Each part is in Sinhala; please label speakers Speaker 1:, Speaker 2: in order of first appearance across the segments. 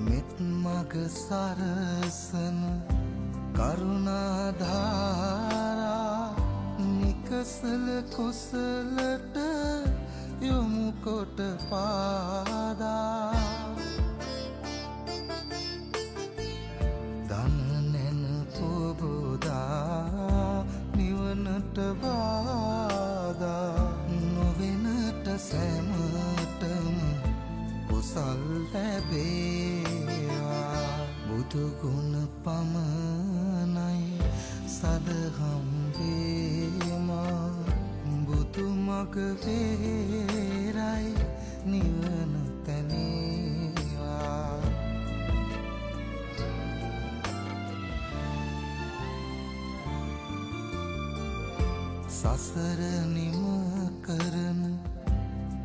Speaker 1: මෙත් මග සරසන කරුණා ධාරා නිකසල කුසලට යොමු කොට පාදා දන නැන පොබෝදා නිවනට බාධා නොවෙනට සැමටම කුසල් ලැබේවා. බුදු ගුණ පමණයි සදහම් වේමා. බුදු මග වේරයි නිවන තැනේවා. සසර නිම කරන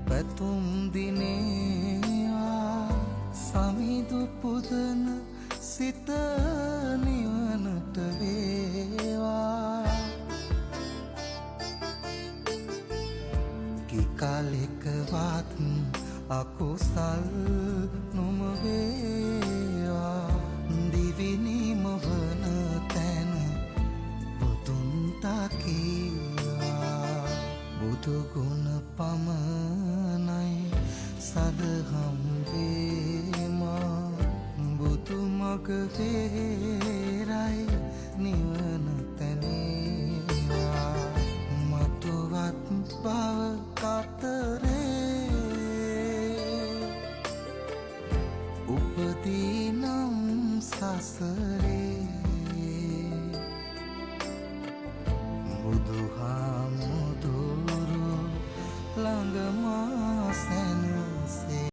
Speaker 1: පැතුම් දිනේවා. සමිඳු පුදන සිත නිවනට වේවා. කිකලෙකවත් අකුසල් නොම වේවා. දිවි නිම වන තැන බුදුන් තකීවා. බුදු ගුණ පමණයි සදහම් වේමා. බුදු මග වේරයි නිවන තැනේවා. මතුවත් බව